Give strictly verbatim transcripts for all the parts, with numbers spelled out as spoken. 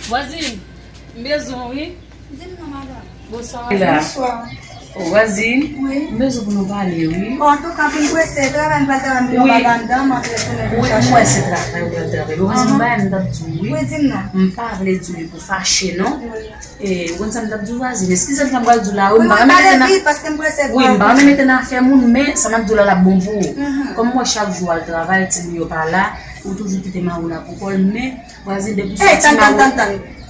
Vwazin, m bezwen w wi. Di m non, madanm. Bonswa. Bonswa. O, vwazin, wi, m bezwen pou nou pale wi. Bon, antouka, m fin prese, travay m pral travay, m gen yon bagay anndan, m antre tounen vin chache. Wi, m wè se travay ou pral travay. Bon, vwazin, yon bagay m t ap di w wi. Wi, di m non. M pa vle di w li pou fache non. Wi. E, ou konn sa m t ap di w, vwazin? Eskize m, sa m pral di w la wi, m pa renmen mete nan, wi, m pa renmen mete nan afè moun, men sa m ap di w la, l ap bon pou ou. Kòm m wè chak jou w al travay, timoun yo pa la, ou toujou kite mari w la pou kò l, men, vwazin, depi w soti,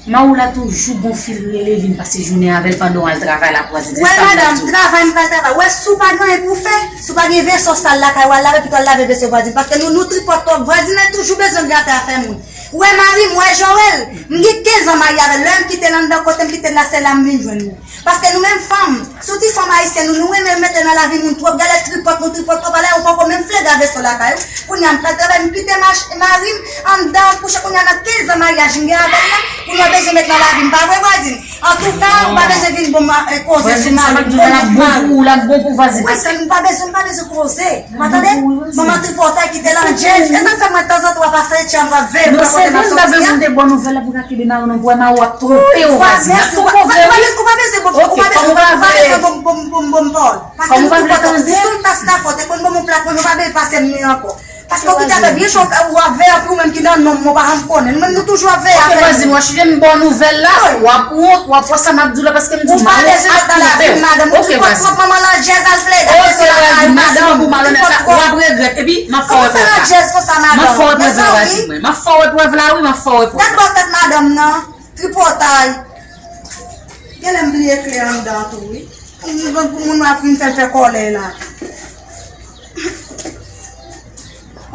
mari w la toujou gon fil rele vin pase jounen avè l pandan w al travay la, vwazin. Wè, madanm, travay m pral travay. Wè, si w pa gen anyen pou w fè, si w pa gen veso sal lakay ou, al lave, pito w al lave veso vwazin, paske nou, nou tripòt twòp. Vwazin nan toujou bezwen gate afè moun. Ou wè mari m, ou wè Joel, m gen kenz an marye avè l. Lè m kite l anndan kote m kite l la, se la m vin jwenn li. Paske nou menm fanm, si w ti fanm ayisyen, nou, nou renmen mete nan lavi moun twòp. Gade tripòt nou tripòt twòp, alè ou poko menm fle gade veso lakay ou. Kounye a m pral travay, m kite mach-, mari m anndan kouche, kounye a nan kenz an maryaj m gen avè l la, kounye a w bezwen met nan lavi m, pa vre vwazin? Antouka, ou pa bezwen vin bon ma-, eh, koze sou mari m, konnen mari m. Vwazin, sa m ap di w la, l ap bon pou ou, l ap bon pou vwazin. Wi, paske m pa bezwen, m pa bezwen koze. Ou tande? Manman tripotay kite l an djèz. E sa k fè mwen tanzantan w ap pase etye an, m ap veye pou kote m ap soti a. Non, se vre, m ta vle pou m te ba w nouvèl la pou w ka kenbe mari w nan bra, men w ap twonpe w, vwazin. N ap twonpe w vrè. Ou pa bezwen, ou pa bezwen, ou pa bezwen, ou pa bezwen, ou pa bezwen, ou pa bezwen bon, bon, bon, bon, bon, pawòl. Paske m tripotay, si sou m tas la fò, te konn ban m yon plat manje, ou pa bezwen pase m li ankò. Paske w kite afè byen cho, w ap veye anpil, ou menm ki nan nonm, ou pa janm konnen. Nou menm nou toujou ap veye afè nou. Ok, vwazin, w ap chanje m ba w nouvèl la, w ap wont, w ap wè sa m ap di w la, paske m di w mari w ap twonpe w. Ou pa bezwen ret nan lavi m, madanm. Ou tripòt twòp, manman l an djèz, al plede. Ok, vwazin, mèsi bokou, m al nan sa. W ap regrèt, epi m ap fè w regrèt la. Kòman w fè l an djèz konsa, madanm? M ap fè w regrèt, vwazin, mèsi mwen. M ap fè w regrèt la, wi, m ap fè w regrèt. Gad bò tèt madanm nan. Tripotay. Genlè m bliye kle anndan tou, wi. Pou moun ap vin fè l fè kòlè la.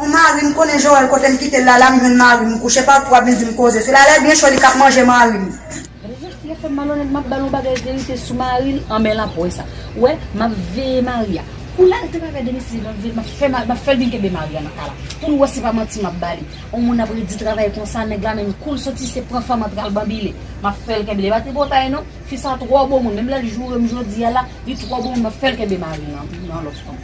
Yon mari m konnen Joel kote m kite l la, la m jwenn mari m kouche pa tou ap vin di m koze. Se la lè byen cho li k ap manje mari m. Gade jan fi a fè m malonèt, m ap ba l yon bagay verite sou mari l, an men l ap wè sa. Ou wè, m ap veye mari a. Pou l al travay demen si Bondye, m ap fè ma-, m ap fè l vin kenbe mari a nan kay la. Pou l wè se pa manti m ap ba li. Yon moun ap redi travay konsa, nèg la menm kou l soti se pran fanm antre al banbile. M ap fè l kenbe li. E pa tripotay non. Fi sa twò bon moun. Menm lè l joure m jodi a la, li twò bon moun, m ap fè l kenbe mari l nan, nan lòt fanm.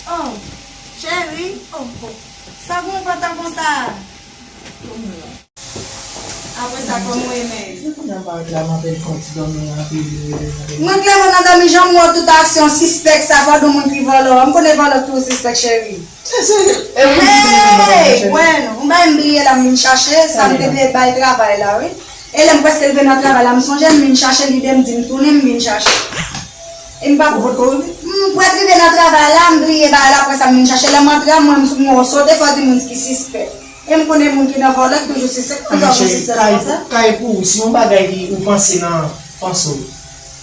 Oh, cheri, oh, oh. Sa bon pantan konsa? Apre sa, kòman w ye menm? Se kounye a m parèt la, m apèn fè yon ti dòmi, m ap rele, rele, rele. Mwen klèman nan dòmi, jan m wè w tout aksyon sispèk sa, pa de moun ki vòlò. M konnen vòlò toujou sispèk, cheri. Se, se, e wi, m konnen vòlò, cheri. Hey, bueno, m bay m bliye la, m vin chache, sa m te vle bay travay la, wi. E lè m prèske rive nan travay la, m sonje m vin chache, lide m di m tounen, m vin chache. E m pa. Ou potko rive? M prèske rive nan travay la, m bliye bagay la, apre sa m vin chache. Lè m antre a, m wè m sou m wè w sote, fò di moun ki sispèk. E m konnen moun ki nan vòlò ki toujou sispèk, ki toujou sispèk konsa. Kay pou ou, si yon bagay ki ou panse nan panse w.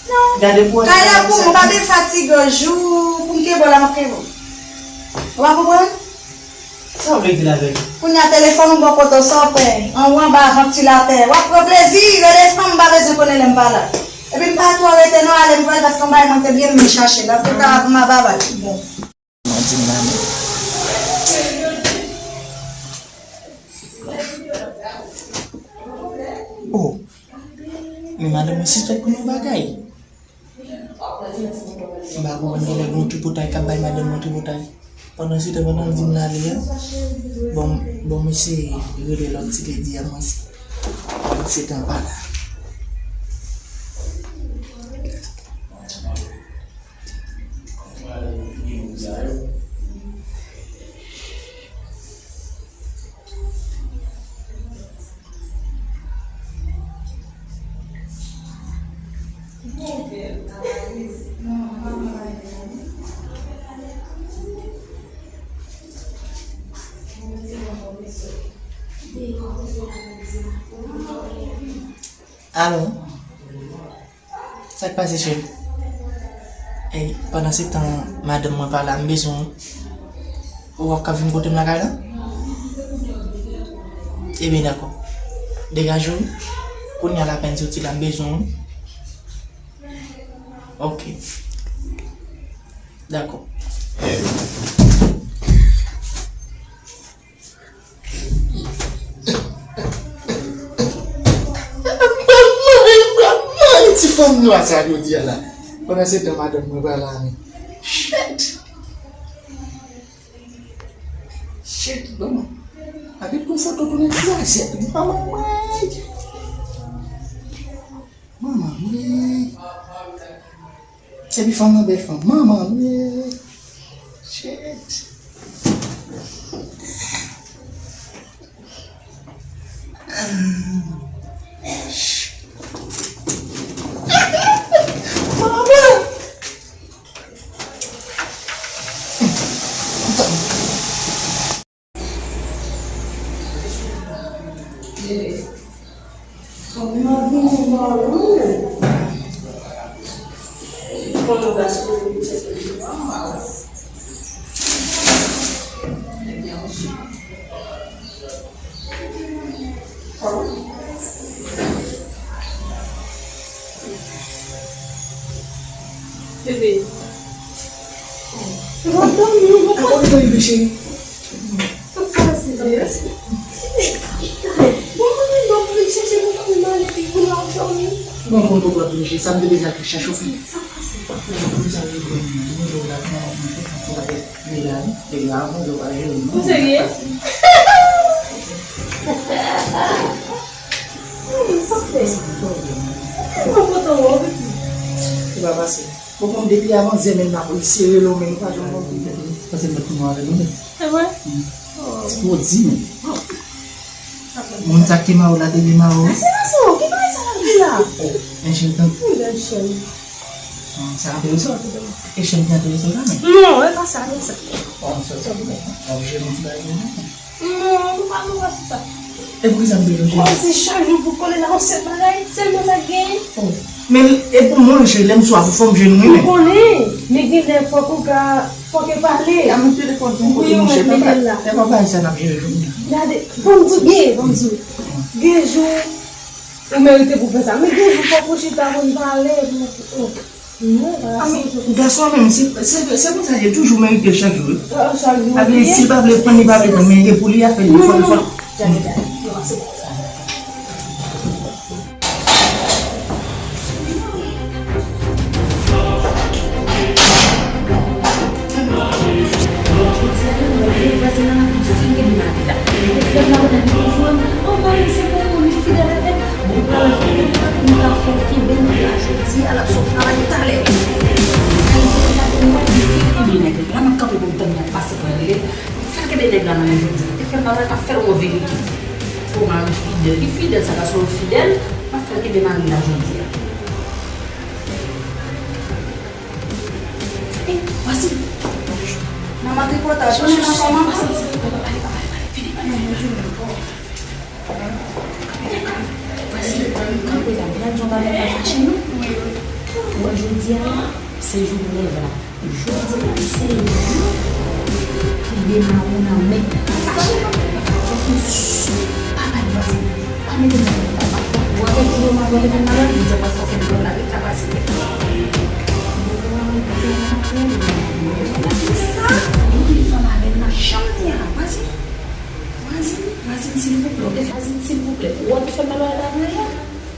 Non. Gade pou kay la pou mwen, pa vin fatige w jou, pou m kenbe w la, m ap kenbe w. Ou pa konprann? Sa w vle di l avèk? Kounye a telefòn ou bò kote w, sa w pè? Anwo anba vantilatè. W ap pran plezi, rele fanm, m pa bezwen konnen lè m pa la. Epi m pa twò rete non, ale m pral, paske yon bagay mwen te bliye m vin chache l. Antouka, m ap babay. Bon. Mwen di m la non. Oh. Men madanm mwen sispèk pou yon bagay. M pa konprann, genlè gon tripotay k ap bay madanm mwen tripotay. Pandan se tan, pandan l di m l ale a, bon, bon, m eseye rele lòt ti lady a, mwen, pandan se tan pa la. Alo? Sa k pase, cheri? Ey, pandan se tan, madanm mwen pa la, m bezwen w. Ou ap ka vin kote m lakay la? Ebyen, dakò. Degaje w. Kounye a l apèn soti la, m bezwen w. Ok. Dakò. Mwen, mwen, mwen, mwen, ti fanm nwa sa jodi a la. Pandan se tan, madanm mwen pa la, men. Shit! Shit, bon. Epi pou foto tounen klozèt. Manman mwen. Manman mwen. Epi fanm nan bèl fanm. Manman mwen. Shit. Bebe. Ou ap dòmi, ou konprann? Ankò li dòmi, cheri. Sa k pase, bebe? Bon, mwen menm, bon, mwen chèche pou mwen mal epi pou l ap dòmi. Bon, bon, bon, bon, bon, sa m te bezwen al chache w fè. Sa k pase? Pou sa yo dòmi, yo dòmi la, kòman mwen fè pou bagay. Ou serye? Hmm, sa fè? Mwen kontan wè w, pitit. Se pa pase. Bon, bon, depi avan zè men m ap sere l, men ou pa janm konprann. Pase m met pou nou avè nou. Se vre? Hmm. Oh. Ou di, men. Moun sa ki te mare w la te vle mare w. Se pa sa, ki bagay sa l ap di la? Oh, men chen tann. Wi, bèl chen. Hmm, sa enterese w? E chen ki enterese w la, men? Non, e pa sa, non, sa. Bon, sa, sa, bon, bon, je m ti bagay, non? Non, nou pa, nou pa fè sa. E poukisa m bezwen jere? Kòmsi chak jou pou kole la, yon sèl bagay, sèlman sa k genyen. Oh. Men, e pou mwen, cheri, lè m swaf, fò m jwenn ou, wi, men. M konnen, men gen lè fòk ou ka, fòk e pale. A, men telefòn, se yon kote mouche, fè pa, fè pa bagay sa n ap jere jodi a. Gade, ban m di w byen, ban m di w. Gen jou, ou merite pou fè sa. Men gen jou, fòk ou chita pou n pale, pou, oh. Gason an menm, se, se, se konsa, li toujou merite l chak jou, wi. Chak jou. Paske si l pa vle pran, li pa vle pran, men e pou li a fè l, fò l, fò l. Bon, pral fè yon lòt moun ta fè kenbe nan la jodi a, l ap sot travay talè. Kalite nèg la pou mwen, li fè kenbe nèg la. La m ap kanpe pou m tann nèg pase pou l rele. Fè l kenbe nèg la nan men jodi a. Te fè l mal, l ap fè l yon verite. Pou mari fidèl, li fidèl, sa gason yo fidèl, l ap fè l kenbe mari la jodi a. Eh, Wazin! Manman tripotay, konnen nan kòman? Vini, vini, vini. Vwazin, kanpe la, gad jan bagay la fache nou. Ou wè jodi a la, se jou lèv la. Jodi a, se jou ki demare nan men. Fache. Pa pale vwazin. Pa mete nan men. Ou wè pou yo mwen mete nan men, li di pa fò fè dlo la, li ta pase. Sa, wi, fanm avè l nan chanm li a, vwazin. Vwazin, vwazin, silvouplè, ou te fè, vwazin, silvouplè. Ou wè ou te fè mal wè la vre a?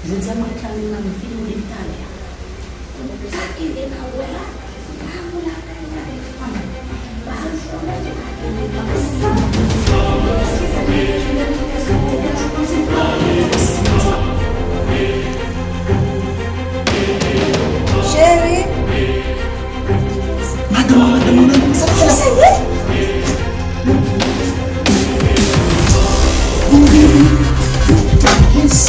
Jodi a, mwen reklame l nan vin vin talè a. Pa kenbe pa wè la, pa wè la, pa wè la, pa wè la. Cheri. Madanm, madanm, madanm, sa k fè la? Cheri. Vini, vini, vini. Yes.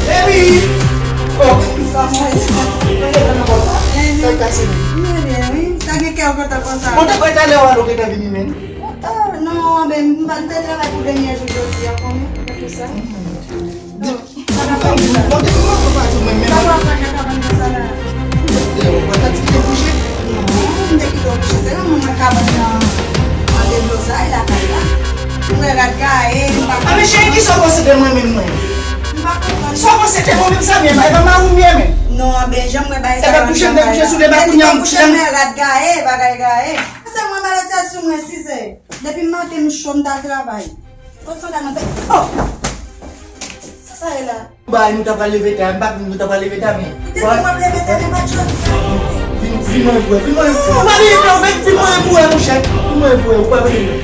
Baby! Oh! Sa mwen, sa mwen, sa k pase? Mwen byen, wi. Sa gen kè w kontan konsa? Bon, te kwè talè w alò w te vini, men. Ah, non, ben, m pa, m te travay pou dènye jou jodi a, konnen, se pou sa. Bon, depi mwen pran pa di mwen menm. Sa w ap fè nan kabann konsa la? Yo, mwen ta di kite kouche. Non, m te kite w kouche. Se nan mwen kabann nan, an deblozay lakay la. M wè rad gaye, m pa konprann. A, men cheri, kisa w panse de mwen menm, mwen? M pa konprann. Sa w panse de mwen menm, sa m ye, e pa mari m ye, men? Non, ben, jan m wè bagay sa yo. E pa kouche, m te kouche sou de ba kounye a, m kouche, men rad gaye, bagay gaye. Se mwen malèt sou mwen, Sizè. Depi maten, m cho, m t al travay. Sa sa ye la? Bay, nou ta pral leve ta, m pa konn nou ta pral leve ta, men. Depi w ap leve ta, men pa t jodi a. Vin, vin mwen pou wè, vin mwen pou wè. Ou pa vin pou wè, vin mwen pou wè, monchè. Vin mwen pou wè, ou pa vin pou wè.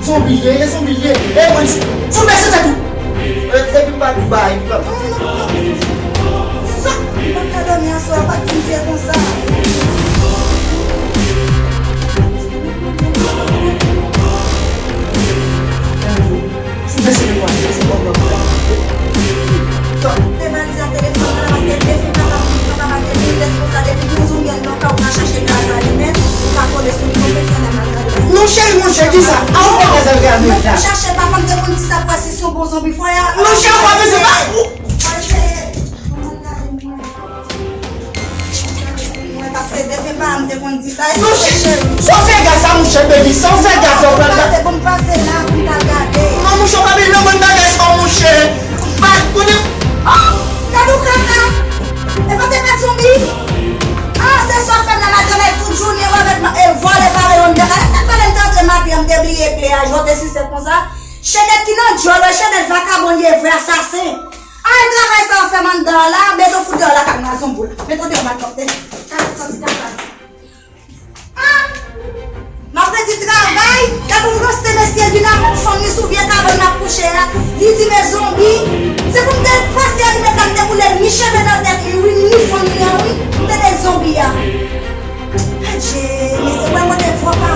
Zonbi ye, e zonbi ye. E mwen, sou mèsi tèt ou. E, depi m pa di bay, m pa. Sa, m pa ka dòmi aswè, pa di m se konsa. Sou mèsi de mwen, se bon, bon. Sa. Te valiz ak telefòn nan, paske depi papa, papa pa gen li, responsab, depi yon zonbi anndan kay ou ka chache gaz alimen, ou ka kole sou li, yon pèsonèl nan gade. Non, cheri, monchè, kisa? A, ou pa gaz alimen la. Chache, papa, m te konn di sa, pase si yon bon zonbi fwa ya. Non, cheri, ou pa bezwen pa. Al cheri. Mwen, paske depi pa m te konn di sa. Non, cheri, sa w fè gaz sa, monchè, baby, sa w fè gaz sa, ou pral gade. Pou m pase la, pou m t al gade. Non, monchè, ou pa bezwen nan bann bagay sa, monchè. Bay, konnen. Oh, gade ou kaka. E pa te mèt zonbi. Ah, se sa w fè m nan maten la, tout jounen, ou avèk ma-, e vòlè pare yon dèk. Alè, sa fè lè m te antre maten an, m te bliye kleyaj, ou te si se konsa. Chenèt ki nan djòl, wè, chenèt vakabon li ye vre, asasen. Ay, travay sa w fè m anndan an la, mete w fout deyò lakay mwen a zonbi w la. Mete w deyò, m ap tòpte. Kaka, sòti kaka. Ah! M ap redi travay, gade yon ranse mesye vin ak yon fanmi sou vye kabann n ap kouche a. Li di, "Men zonbi." Se pou m te pase a, li mèt la, m te boule ni cheve nan tèt li, wi, ni fanmi an, wi. M te de zonbi a. Adje, mesye, wè kote vòlè,